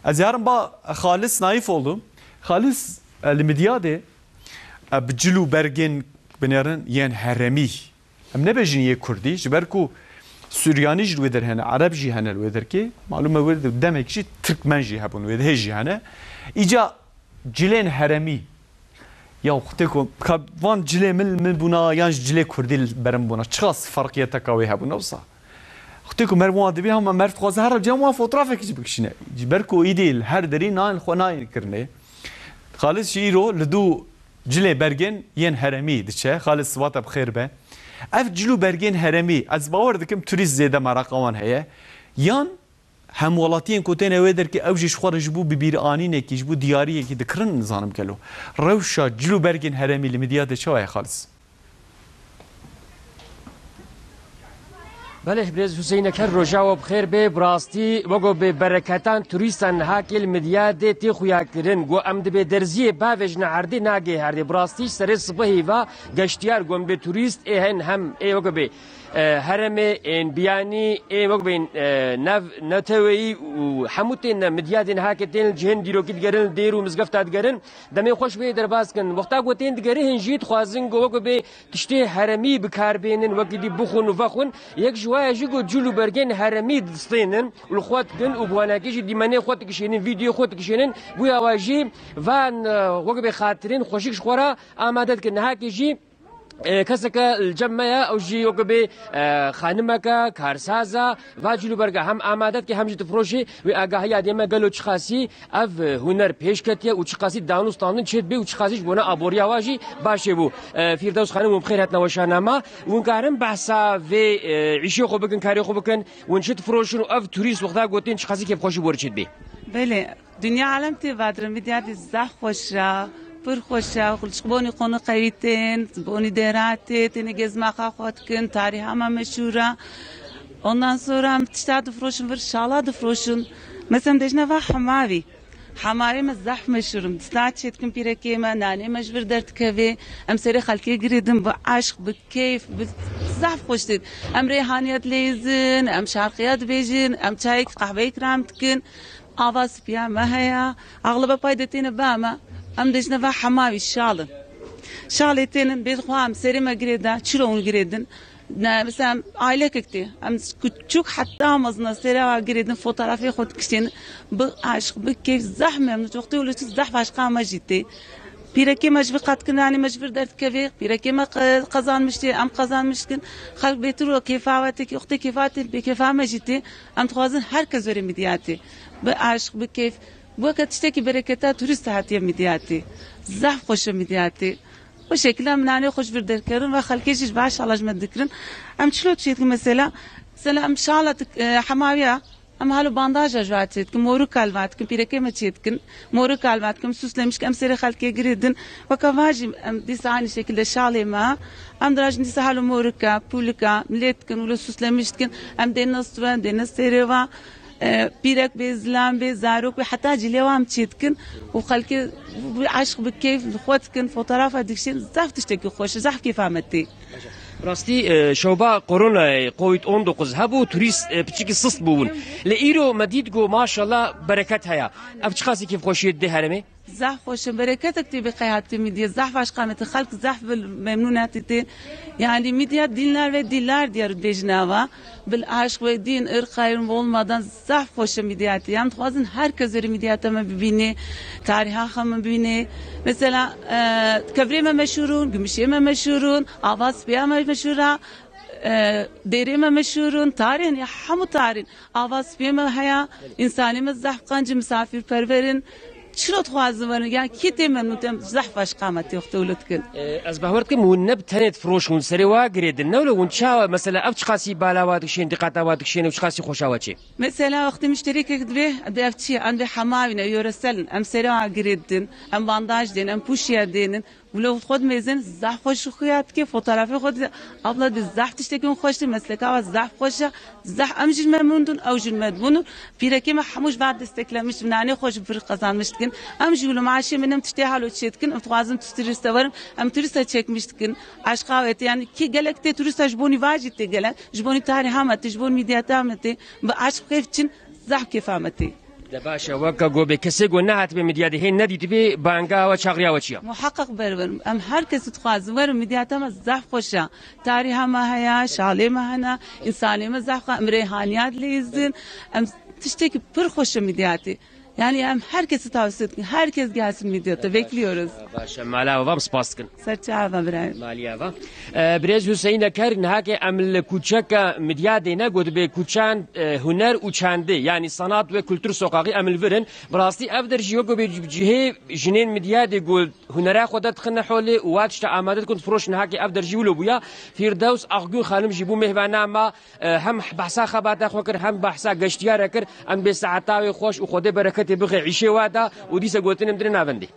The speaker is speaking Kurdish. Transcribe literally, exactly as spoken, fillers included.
Ez yarim ba Xalis Naîf oldu. Xalis, e, li Midyadê, e, bi cil û bergên binêrin yên herêmî. Em nebêjin yê kurdî, ji ber ku Suryanî jî li wê der hene, Ereb jî hene li wê derkê. Malûm e wê demek jî Tirkmen jî hebûn, wê dehê jî hene. Îca cilên herêmî. Ya xwedê ku ka van cilê min, min bûna yan ji cilê kurdî berin bûna. Çiqas ferqiyeteka wê hebûna wisa. Xwedê ku merv wan dibî hema merv dixwaze her cem wan fotoğrafek jî bikişîne. Ji ber ku îdî li her derî nayên xwe nayên kirinê. Xalis jî îro li dû cilê bergên yên herêmî diçe. Xalis, siba te bi xêr be. Ev cil û bergên herêmî, ez bawer dikim turîst zêde meraqa wan heye. Yan hemwelatiyên ku têne wê derkê ew jî ji xwe re ji bo bibîranînekî, ji bo diyariyekî dikirin, nizanim gelo rewşa cil û bergên herêmî li Midyadê çawa ye Xalis? Belê, birêz Huseynek, her roja we bi xêr bê. Bi rastî, wek bê bereketan turîstan Hakê li Midyadê tê xuya kirin. Got, em dibê derziyê bavêjine erdê, nagê herdê. Bi rastî, serê sibehî va geştiyar got, em bê turîst ê hen hem ê wek bê, e, herêmê, ên biyanî, ê wek bê, e, nev neteweyî û hemû tên ne Midyadê, Hakê tên li cihên dîrokî digerin, li dêr û mizgefta digerin. Demê xweş bê derbas kin. Wexta ku tên digerî, hin jî dixwazin ku wek bê tiştê herêmî bi kar bênin, wekî dî bixwin û vexwin. Yek ji waya jî ku cil û bergên herêmî distênin û li xwe dikin û bi wanakê jî dîmenê xwe dikişênin, vîdyoyê xwe dikişênin. Guya wa jî van, e, wek bê xatirên xweşik ji xwe re amade dikin. Nihakê jî, e, keseke li cem me ye, ew jî wek bê, e, xanimeke, karsaz e, va cil û berga hem amade dike hem jî difiroşê. Wê agahiya dê me gelo çiqasî ev huner pêş ketiye û çiqasî danûstandin çêdibê û çiqasî ji bona aboriya wa jî baş çêbû. E, Fîrdews xanim, hûn bi xêr hatina weşana me. Hûn karin behsa vê, e, îşê xwe bikin, karê xwe bikin, hûn çi difiroşin û ev turîst wexta gotin çiqasî kêfxweşî bo re çêdibê? Belê, dinya alem tê vadirin, Midyadê zaf xweş e, pir xweş e, ji bonî qoneqewî tên, ji bonî dêra tê, têne gezmaxa xwe dikin, tarîha me meşhûr e. Ondan sonra em tişta difiroşin vir, şala difiroşin. Mesela em dêjine va hemavî. Hemarê me zehf meşhûr in. Dista çê dikin pîrekê me, nanê me ji vir derdikeve. Em serê xelkê girêdin bi eşq, bi keyf, bi zehf xweş dît. Em rêhaniya dileyizin, em şarqiya dibêjin, em çayek qehweyek ram dikin. Ava spiya me heye. Axliba pay de têne ba me. Em dêjine va hemavî şal in. Şalê tênin bê xwe em serê me girêda, çilo hûn girêdin. Ne, mesela ailekek tê. Em küçük heta mezina serê wa girêdin, fotoğrafê xwe dikişên. Bi aşk, bi keyf, zeh memnun. Wextê wilo tu zeh başqa me jî tê. Pîrekê me ji vî qat kin, nanê me ji vir derdikeve. Pîrekê me qe-, qezanmiş tê, em qezanmiş kin. Xelk bêtir û kêfa we tê, wextê kêfa tê, bê kêfa me jî tê. Em dixwazin her kes were Midyatê. Bi aşk, bi keyf. Weke tiştekî bereketa turîst hatiye Midyatê. Zehf xweş e Midyatê. O şekilde em nanê xwe ji vir derkerin ve xelkê jî ji baş ala ji me dikirin. Em çilo çêdikin mesela? Mesela em şala dik-, e, hemawiya, em halo bandaja ji va çêdikin, morika li va dikin, pîrekê me çêdikin, morika li va dikin, süslemiş em serê xelkê girêdin. Weke va jî em dîsa aynı şekilde şalê me, em dirajin dîsa halo morika, pûlika, milê dikin, wilo süslemiş dikin, em dêne stû ve, em dêne serê va. E, pîrek bê, zilam bê, zarok bê, heta cilê wan çê dikin û xelkê bi eşq, bi keyf li xwe dikin, fotoğrafa dikişên, zaf tiştekî xweş e, zaf kêfa me tê. Rastî, e, şoba koronayê, covid on dokuz hebû, turîst, e, piçikî sist bûbûn. Lê îro me dît ku maşallah bereket heye. Ev çiqasî kêfxweşiyê didê herêmê? Zaf xweş e, bereketek tê bê qey hatî Midyê, zaf başqa me tê, xelk zaf bi memnûn hatî tê. Yani Midya dinler ve diller diyarı dibêjin ava. Bil aşk ve din, ırk ayrımı olmadan zaf xweş e Midyatê. Em dixwazin her kes were Midyata me bibîne, tariha xwe me bibîne. Mesela, e, kevirê me meşhûr in, gimişê me meşhûr in, ava spiya me meşhûr e, e, dêrê me meşhûr in, tarîh in, ya hemû tarîh in. Ava spiyê me heye, însanê me zehf qenc in, misafirperver in. Çilo dixwazin werin, ya kî tê memnûn tê, zehf eşqa me tê wextê wilo dikin. E, ez bawer dikim hûn ne bi tenê difiroşin, hûn serê wa girêdin. Ne wilo hûn çawa, mesela ev çiqasî bala wa dikişên, dîqata wa dikişên û çiqasî xweşa wa çê? Mesela wextê muşterîkek dibe, em dê ev çi ye? Em dê hemavî ne, yöresel in. Em serê wa girêdin, em bandaj dên, em pûşiye dênin. Wilo xwe dimêzin, zehf xweş xuya dike, fotoğrafê xwe dide. Abla dê zehf tiştekî min xweş dê, mesleka we zehf xweş e. Zehf em jî memnûn dûn, ew jî memnûn dûn. Pîrekê me hemû ji van desteklemiş, nanê xwe ji vir qezanmiş dikin. Em jî wilo maaşê min em tiştê halo çê dikin, em dixwazin tu turîste werin, em turîste çekmiş dikin. Eşqa we tê, yani kê gelek tê turîsta ji bonî vajî tê gelek, ji bonî tarîha me tê, ji bonî Midyata me tê, bi eşq keyf çin, zehf kêfa me tê. De baş e, weke go bê kesê go nehatibê Midyadê hê nedîtibê, banga we, çaxriya we çi ya? Muheqeq berwin. Em her kesî dixwazin werin, Midyata me zehf xweş e. Tarîha me heye, şalê me hene, însanê me zehf xwe, em rêhaniya dileyizin. Em tiştekî pir xweş e Midyatê. Yani em her kesî tavsiye dikin, her kes gelsin Midyata, bekliyoruz. Baş e, mala we va, em spas dikin. Serçava birayê. Maliye va. E, Birêz Huseyîn Eker, nihakê em li kuçeke Midyadê ne, gotibê kuçan, e, huner û çandê, yanî sanat ve kultur sokaxî em li vir in. Bi rastî ev der jî wek bê cihê jinên Midyadê ku hunera xwe derdixine holê û wa tişta amade dikin difiroşin, nihakê ev der jî wilo bûya. Fîrdews Akgün xanim jî bû mêhvana me, e, hem behsa xebata xwe kir, hem behsa geştiyare kir. Em bê saeta wê xweş û Xwedê bereketê bixe îşê wa da û dîsa gotinê em dine navendê.